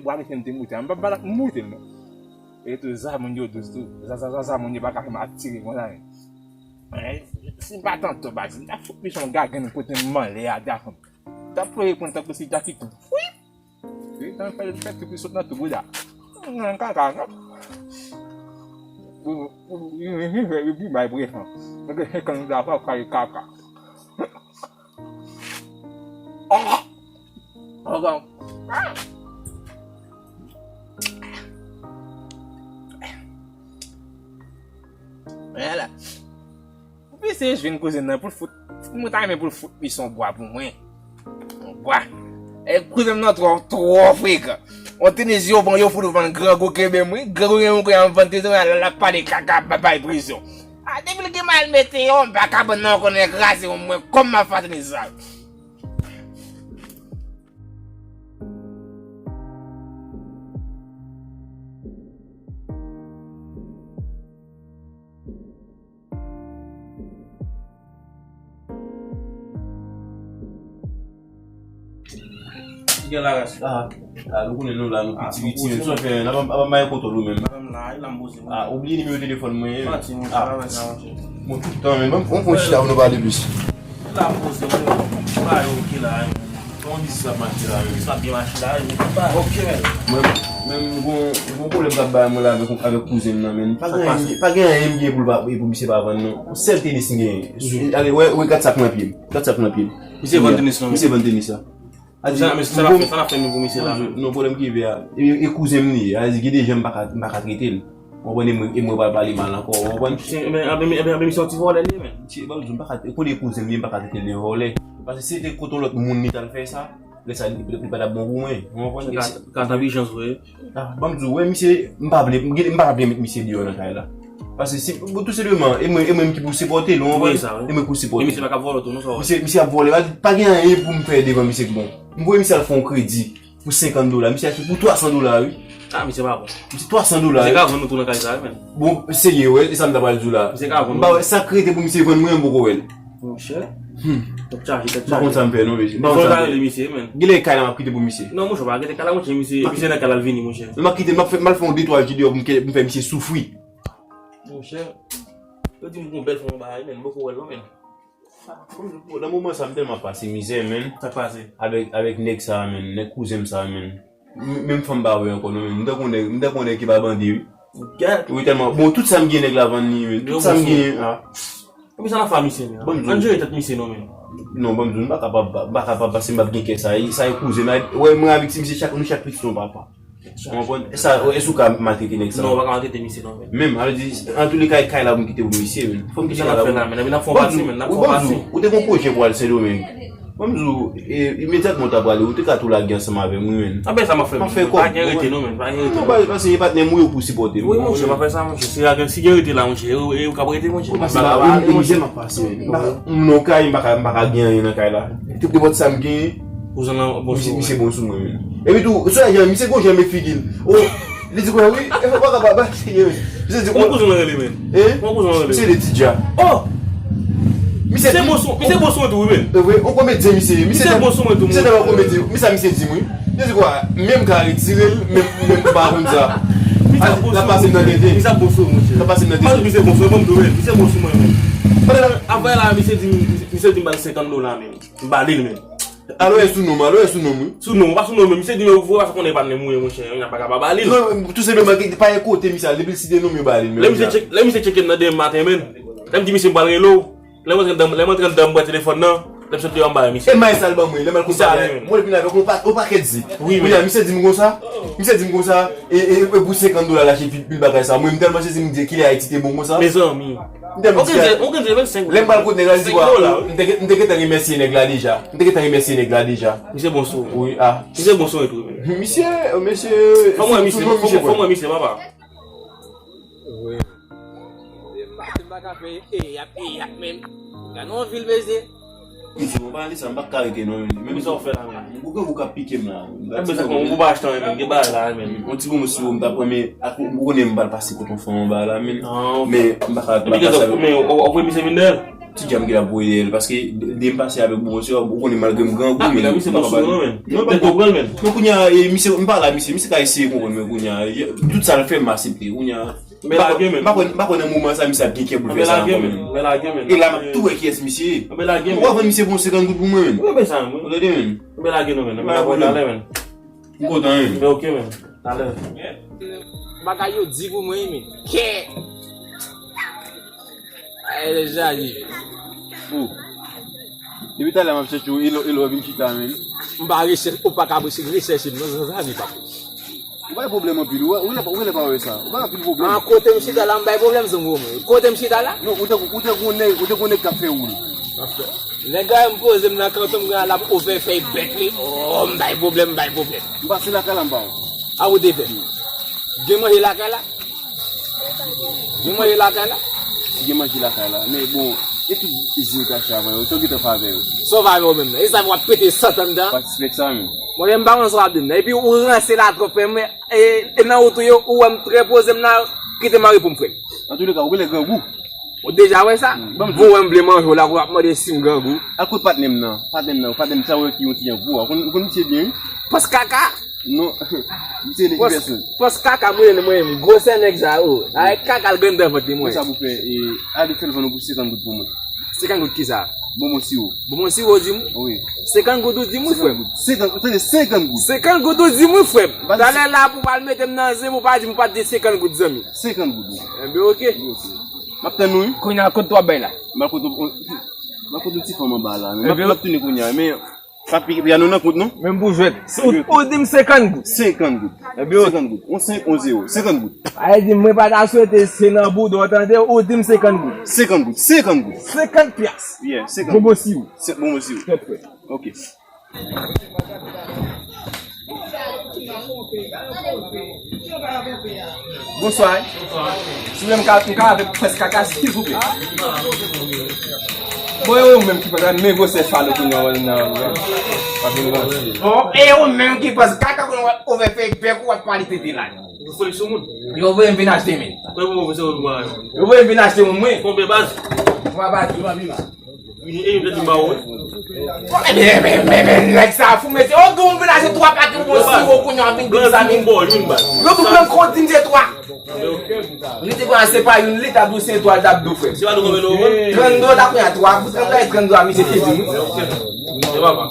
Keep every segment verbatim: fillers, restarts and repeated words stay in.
Bwa misye m te moute a, m pa, pa, m moute l non. E tou, za moun yo dous tou. Za, za, za, za moun yo pa ka fè m ap tire konsa, men. Men, si m pa t antò, pa di, m t ap fout misye yon gagann kote m anlè a, ta fè m. M t ap plore konn tankou si Jackie Chan. Wi! Wi, tan fè, fè tout li sot nan tou bouda. Nan kaka, non? Wi, wi, wi, wi, wi, bay presan. Mwen gen senkant dola pou ap kale kaka. Ah! Ankò. Men la. Misye jwenn kouzen nan pou l fout. Mwen ta renmen pou l fout misye yon bwa pou mwen. Yon bwa. E kouzen m nan twò, twò frekan. On tenis yo pran yo fout vann grangou kenbe m wi. Grangou gen yon kouzen vann tenis mwen la, l ap pale kaka, bay, bay presyon. A, depi l gen mal mete yo, m pa ka ban nan konnen kraze mwen kòm m ap fè tenis sa. Ki gen la rès? Ah, ah, nou konnen nou la, nou piti piti, nou sa fè, n ap, ap, ap maye kontwòl ou menm. Madam la, e la m poze mwen. Ah, oubliye nimewo telefòn mwen. Manti, monchè, pa wè sa, monchè. Bon, tout tan, men, bon, bon, chita, nou pale plis. La poze, mwen, pa yo ki la, hein. Kòman biznis la ap mache la, men? Biznis la ap byen mache la, men pa. Ok, men. Mwen, men, m gon, m gon pwoblèm k ap bay mwen la avèk, avèk kouzen m nan, men. Pa gen, pa gen anyen m gen pou l pa, pou misye pa vann, non. Yon sèl tenis m genyen. Mhm. Ale, wè, wè, gad sa k nan pye m. Gad sa k nan pye m. Misye vann tenis la. Misye vann tenis la. Sa, men sa l ap fè, sa l ap fè menm pou misye la, menm. Non, pwoblèm ki rive a. E, e kouzen m li ye. A di, gen de jan m pa ka, m pa ka trete l. Ou konprann, e mwen, e mwen pral pale mal ankò, ou konprann? Ebyen, ebyen, ebyen, misye yon ti vòlè li ye, men. Ti, ban m di w, m pa ka, kote kouzen m li ye, m pa ka trete l de vòlè. Paske si se te kote yon lòt moun li t al fè sa, lè sa, li, li, li pa t ap bon pou mwen. Ou konprann? Ka, ka t ap ijans vre. Ah, ban m di w, wè, misye, m pa vle, m gen, m pa vle met misye deyò nan kay la. Paske si, bon, tou senpleman, e mwen, e mwen ki pou sipòte l, ou konprann? Wi, sa, wi. E mwen ki pou sipòte l. E misye pa ka vòlè tou, non, sa w wè. Misye, misye ap vòlè, pa, pa gen anyen pou m fè devan misye k bon. M voye misye al fè yon kredi pou senkant dola. Misye achte pou twa san dola, wi. Ah, misye pa bon. Misye twa san dola, wi. Misye ka vann nou tou nan kay sa, wi, men. Bon, serye, wè, e sa m ta pral di w la. Misye ka vann nou. M pa wè, sa k rete pou misye vann mwen, m poko wè l. Monchè. Hmm. Tèt chaje, tèt chaje. M pa konn sa m fè, non, mesye. M pa konn sa m fè. Fò w ta rele misye, men. Genlè kay la m ap kite pou misye. Non, monchè, w pa kite kay la, monchè, misye, misye nan kay la, l vini, monchè. M ap kite, m ap fè, m al fè yon de twa jou deyò pou m ke, pou m fè misye soufri. Monchè. Yo di m gon bèl fanm anba a, men, m poko wè l, non, men. Nan moman sa, m tèlman pase mizè, men. Sa k pase? Avèk, avèk nèg sa, men. Nèg kouzen m sa, men. M, menm fanm pa wè ankò, non, men. M tankou nèg, m tankou nèg ki pa bande, wi. Gad. Wi, tèlman. Bon, tout sa m gen, nèg la vann li, men. Tout sa m gen, ah. Epi sa nan fè misye, men. Ban m di w. Ann jere tèt misye, non, men. Non, ban m di w, m pa kapab, m pa kapab, paske m p ap gen kè sa. E sa e kouzen m. Wè, mwen avèk ti misye, chak, nou chak pitit yon papa. Ou konprann? E sa, èske w ka maltrete nèg sa? Non, ou pa ka maltrete misye, non, men. Menm, sa vle di, antouleka, e kay la pou m kite pou misye, men. Fò m kite kay la pou. Sa n ap fè la, men? Epi n ap fè yon pase, men. N ap fè yon pase. Ou te gon pwojè pou al Sendomeng. Ban m di w, e, imedyatman w ta prale, ou te ka tou lage ansanm avè m, wi, men. Anben sa m ap fè, men. M ap fè kòb. Pa gen rete, non, men. Pa gen rete, non. Non, pa, paske e patnè m, wi, ou pou sipòte m. Wi, monchè, pa fè sa, monchè. Si gen, si gen rete la, monchè, e, e ou k ap rete, monchè. Ou pase la, wi, e mizè m ap pase, men. M pa, m nan kay, m pa ka, m pa ka gen anyen nan kay la. Tout nenpòt sa m genyen, kouzen lan bon sou mwen. Misye bon sou mwen, men. Epi tou, sou ajan, misye gon jan men figi l. O, li di konsa, wi, e fò pa ka pa, pa, misye di konsa. Kòman kouzen lan rele, men? Hein? Kòman kouzen lan rele? Misye Lady Dja. Oh! Misye bon sou, misye bon sou mwen tou, wi, men. E vre, yon komedyen misye ye. Misye bon sou mwen tou, misye tèlman komedyen. Men sa misye di m, wi. Misye di konsa, men m ka retire l, men, men m pa konn sa. Misye ap bon sou mwen. L ap pase m nan tenten. Misye ap bon sou mwen, monchè. L ap pase m nan tenten. Misye bon sou mwen, bon, men. Misye bon sou mwen, men. Apre la, misye di m, misye di m ba l senkant dola, men. M ba li l, men. Alò, e sou non m, alò, e sou non m, wi. Sou non m, pa sou non m, men. Misye di, men, ou vre, pa sa konnen pa n menm, wi, monchè. Yon pa ka pa ba li l. Non, tou senpleman, pa gen kote misye al, depi l site non m, yo ba li l, men. Lè misye tcheke, lè misye tcheke m nan demen maten, men. Lè m di misye m pral rele w. Lè m antre anndan, lè m antre anndan, m pran telefòn nan. Lè m sot deyò, m ba misye. E may sa l ban mwen, lè m al konn bagay. Mwen vin avèk yon pa-, yon pakèt zen. Wi, wi. Kounye a, misye di m konsa. Misye di m konsa. E, e, e pou senkant dola l achte pil, pil bagay sa. Mwen, m tèlman sezi, m di, kilè Ayiti te bon konsa. Mezanmi. M tèlman di, on grenn zen vennsenk dola. Lè m pral kot nèg la, li di, wa, m te, m te gentan remèsye nèg la deja. M te gentan remèsye nèg la deja. Misye bon sou. Wi, ah. Misye bon sou tou, men. Misye, misye, fò mwen misye, fò mwen misye, papa. Wi. Maten m pa ka fè e yap, e yap menm. Gade yon vil, mesye. Misye, mwen pa ale sa, m pa ka rete non, men. Men sa w fè la, men. Ou gen ou k ap pike m la. Ou pa achte anyen, men. Gen bagay la, men. Yon ti bonbon siwo m ta pran, men ak ou konnen m pral pase kot yon fanm anba la, men. Men m pa ka, m pa ka sa. Men w, w, w, misye vin dèyè l. Ti djam ki la voye dèyè l, paske de m pase avèk bon, se, ou konnen malgre m grangou, men misye pa kapab. Non, men, men kounye a, e, misye, m pale a misye, misye ka eseye konprann, men kounye a, e, tout sa l fè, m aksepte. Kounye a, m pa kwè, m pa kwè nan moman sa, misye ap gen kè pou l fè sa ankò, men. E la, m ap tou wè kiyès misye ye. Ou pa vann misye pou yon senkant goud pou mwen, men. Ou tande, men. M kontan, men. Bagay yo di pou mwen, men. Kè. Ay, deja li. Ou. Depi talè m ap chèche w, e lè, e lè w vin chita, men. M pa rechèche, ou pa ka rechèche m, non, zanmi pa. Ou bay pwoblèm anpil, ou, ou lè, ou lè pa wè sa. Ou bay anpil pwoblèm. An, kote m chita la, m bay pwoblèm, zanmi mwen. Kote m chita la? Non, ou te, ou te konnen, ou te konnen k ap fè woul. Nèg la m poze m nan kanton m gen la ap ouvè fèy bèk li. Oh, m bay pwoblèm, m bay pwoblèm. M pase lakay la, m pa wè. A ou te fè? Gen manje lakay la? Gen manje lakay la? Gen manje lakay la. Men bon, e tout zi w tache avan yo, sa w gentan fè avè yo? Sa w fè avè yo menm nan? E sa w ap pete sant anndan? Pa sispèk sa menm. Mwen menm m pa konn sa w ap di m nan. Epi ou ranse la twòp frè m, e, e nan wout ou yo, ou wè m trè poze m nan, kite m anrepos m frè m. Antouka, ou genlè grangou. Ou deja wè sa? Bon, m vle manje w la, ou ap mande si m grangou. Al kot patnè m nan. Patnè m nan, patnè m sa wè ki yon ti jan gwo a. Ou konn, ou konn misye byen, wi. Pòs kaka? Non. Misye de ki pèsòn? Pòs kaka, mwen, mwen, m gwosè nèg sa, o. Avèk kaka l grandè vant li, mwen. Konsa pou fè, e, ale fè l vann ou pou senkant goud pou mwen. Senkant goud kisa? Bonbon siwo. Bonbon siwo, di m? Wi. Senkant goud ou di m, wi, frè m. Senkant goud. Senkant, tande, senkant goud. Senkant goud ou di m, wi, frè m. Talè la pou w al mete m nan zen, ou pa di m, ou pa t di senkant goud, zanmi. Senkant goud, wi. Enben, oke. Wi, oke. M ap tann ou, wi. Kounye a, kot w ap bay la? M al kote, m al kote yon ti fanm anba la. Men m ap, m ap tounen kounye a. Men, pa pi, pi a nou nan kont, non? Menm pou jwèt. Ou, ou di m senkant goud. Senkant goud. Enben, oke. Senkant goud. On senk, on zewo. Senkant goud. A di, mwen pa ta swete se nan bouda w, tande, ou di m senkant goud. Senkant goud. Senkant goud. Senkant pyas. Yeah, senkant goud. Bonbon siwo. Se, bonbon siwo. Tèt frè. Oke. Bonswa. Si w vle m ka, m ka avèk pòs kaka, silvouplè. Bon, e ou menm ki pa men gwosè falo ki nan, nan, nan, pa vin ranse. Bon, e ou menm ki pòs kaka ki nan ouvè fèy bèk ou ap pale tete la. Yo voye m vin achte men. Yo voye m vin achte moun mwen. Konbyen baz? Twa baz. Vini, e, vle di m ba ou, wi. Bon, men, men, men, men, nèg sa fou, mesye. Yo di w vin achte twa pakèt bon siwo, kounye a vin di sa, men. Yo di w pran kont, di m se twa. Li te pran se pa youn, li t ap di w se twa, li t ap di w frè. Se pa nou konbyen nou vin? Trannde dola, kounye a twa, pou trannde dola, trannde dola, misye te di m, wi. Se pa pa.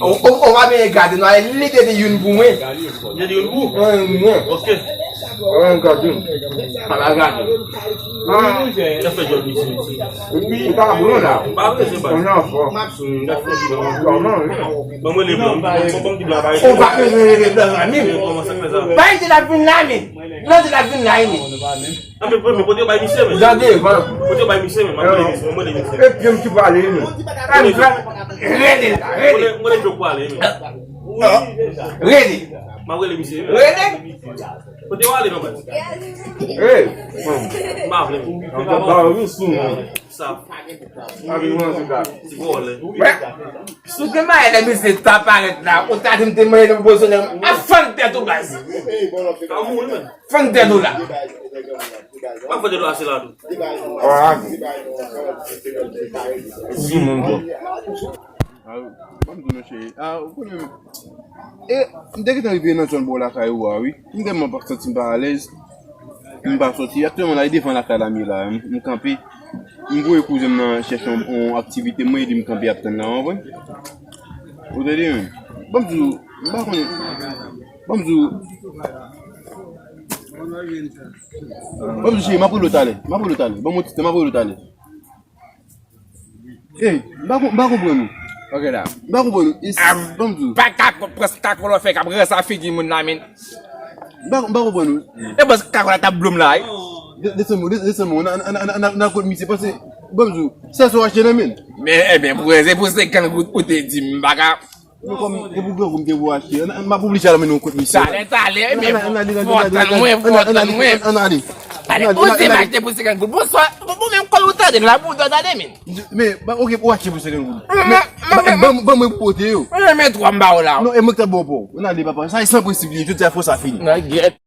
Ou, ou, ou pa byen gade, non, li te di youn pou mwen. Li te di youn pou ou? Mwen, mwen. Oke. Mwen gade. Pa la gade. Sa fè jòl misye, mesye. Epi, ou pa bon la. Pa vle, se pa. Ou nan fò. Kòman, wi? Ban mwen le blan. Ban m di blan pa. Ou pa bezwen rele blan la, men. Kòman sa k fè sa? Bay di l ap vin la, men. Nan di l ap vin la, men. Anben, premye, kote yo bay misye, men? Jan devan. Kote yo bay misye, men? M ap rele misye, m ap rele misye. E pye m ki pale, men. Rele l la, rele. M rele jòk pale, men. Rele. M ap rele misye, men. Rele. Kote yo ale, non, baz? Ey, bon. M pa vle. Sa. Ti vòlè. Si w gen bagay lè misye ta parèt la, ou ta di m te manje nan pwazonè, a fann tèt ou baz. Fann tèt ou la. Pa fann tèt ou ase la tou. Di moun bon. Ban m di nou cheri. A, ou konnen, e, m te gentan rive nan zòn bò lakay ou a, wi. M tèlman pa santi m pa alèz. M pa sòti. Aktyèlman la, e devan lakay la m ye la. M, m kanpe. M voye kouzen m nan chèche yon, yon aktivite. Mwen, li m kanpe ap tann la, w konprann? Ou tande, men? Ban m di w, m pa konnen. Ban m di w. Ban m di w, cheri, m ap rele w talè. M ap rele w talè. Ban m yon ti tan, m ap rele w talè. Ey, m pa kon-, m pa konprann ou. Ok, la. M pa konprann ou. E si, ban m di w. Pa ka pran kòlò fè k ap ranse figi moun la, men. M pa, m pa konprann ou. E bòs kakò la t ap blo m la, wi. De-, desann mwen, de-, desann mwen, nan, nan, nan, nan, nan kot misye, paske, ban m di w, se sa w achte nan men l. Men, ebyen, pou, se pou senkant goud ou te di m, m pa ka. Men kòm, se pou grangou m te pou achte, an, an, m ap oblije al mennen w kot misye. Talè, talè, men fò w tann mwen, fò w tann mwen. Ann ale. Ann ale, ou di m achte pou senkant goud. Bonswa, bon, bon, men kòl ou tande, la bouda tande, men. Men, ba, ok, ou achte pou senkant goud. Men, men, ban, ban, ban mwen pote yo. Men, men twa m ba w la. Non, e mwen ki ta ba w pou. Ann ale, papa. Sa e san prensip li ye. Jodi a fò sa fini. Nan gyèt.